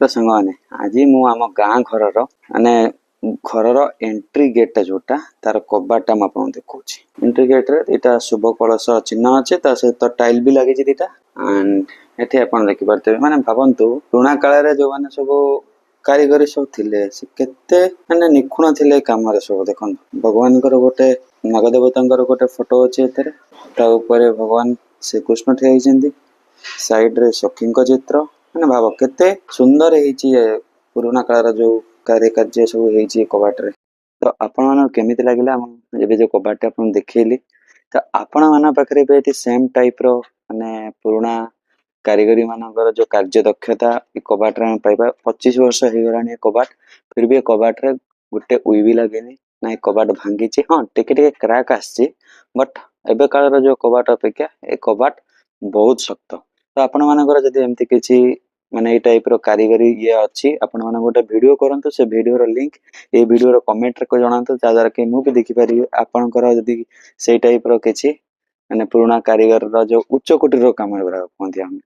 ତ ସାଙ୍ଗମାନେ, ଆଜି ମୁଁ ଆମ ଗାଁ ଘରର, ମାନେ ଘରର ଏଣ୍ଟ୍ରି ଗେଟ୍ଟା ଯୋଉଟା, ତାର କବାଟଟା ମୁଁ ଆପଣଙ୍କୁ ଦେଖଉଛି। ଏଣ୍ଟ୍ରି ଗେଟ୍ରେ ଦିଟା ଶୁଭ କଳସ ଚିହ୍ନ ଅଛି, ତା ସହିତ ଟାଇଲ ବି ଲାଗିଛି ଦିଟା। ଆଣ୍ଡ ଏଠି ଆପଣ ଦେଖିପାରୁଥିବେ, ମାନେ ଭାବନ୍ତୁ, ପୁରୁଣା କାଳରେ ଯୋଉମାନେ ସବୁ କାରିଗରୀ ସବୁ ଥିଲେ, ସେ କେତେ ମାନେ ନିଖୁଣ ଥିଲେ କାମରେ ସବୁ। ଦେଖନ୍ତୁ, ଭଗବାନଙ୍କର ଗୋଟେ, ନାଗଦେବତାଙ୍କର ଗୋଟେ ଫଟୋ ଅଛି ଏଥିରେ। ତା ଉପରେ ଭଗବାନ ଶ୍ରୀକୃଷ୍ଣ ଠିଆ ହେଇଛନ୍ତି, ସାଇଡରେ ସଖୀଙ୍କ ଚିତ୍ର। ମାନେ ଭାବ, କେତେ ସୁନ୍ଦର ହେଇଛି ଏ ପୁରୁଣା କାଳର ଯୋଉ କାରୁକାର୍ଯ୍ୟ ସବୁ ହେଇଛି ଏ କବାଟରେ। ତ ଆପଣମାନଙ୍କୁ କେମିତି ଲାଗିଲା ଆମ ଏବେ ଯୋଉ କବାଟଟା ଆପଣଙ୍କୁ ଦେଖେଇଲି? ତ ଆପଣମାନଙ୍କ ପାଖରେ ବି ଏଠି ସେମ୍ ଟାଇପର, ମାନେ ପୁରୁଣା କାରିଗରୀ ମାନଙ୍କର ଯୋଉ କାର୍ଯ୍ୟ ଦକ୍ଷତା ଏ କବାଟରେ ଆମେ ପାଇବା। 25 ବର୍ଷ ହେଇଗଲାଣି ଏ କବାଟ, ଫିର ବି ଏ କବାଟରେ ଗୋଟେ ଉଇ ବି ଲାଗେନି ନା ଏ କବାଟ ଭାଙ୍ଗିଛି। ହଁ, ଟିକେ ଟିକେ କ୍ରାକ୍ ଆସିଛି, ବଟ୍ ଏବେ କାଳର ଯୋଉ କବାଟ ଅପେକ୍ଷା ଏ କବାଟ ବହୁତ ଶକ୍ତ। ତ ଆପଣ ମାନଙ୍କର ଯଦି ଏମିତି କିଛି, ମାନେ ଏଇ ଟାଇପ ର କାରିଗରୀ ଇଏ ଅଛି, ଆପଣ ମାନେ ଗୋଟେ ଭିଡିଓ କରନ୍ତୁ। ସେ ଭିଡିଓର ଲିଙ୍କ ଏଇ ଭିଡିଓର କମେଣ୍ଟରେ ଜଣାନ୍ତୁ, ଯାହାଦ୍ୱାରା କି ମୁଁ ବି ଦେଖିପାରିବି। ଆପଣଙ୍କର ଯଦି ସେଇ ଟାଇପ ର କିଛି, ମାନେ ପୁରୁଣା କାରିଗରର ଯୋଉ ଉଚ୍ଚ କୋଟିର କାମ ଏଗୁଡାକ କୁହନ୍ତି ଆମେ।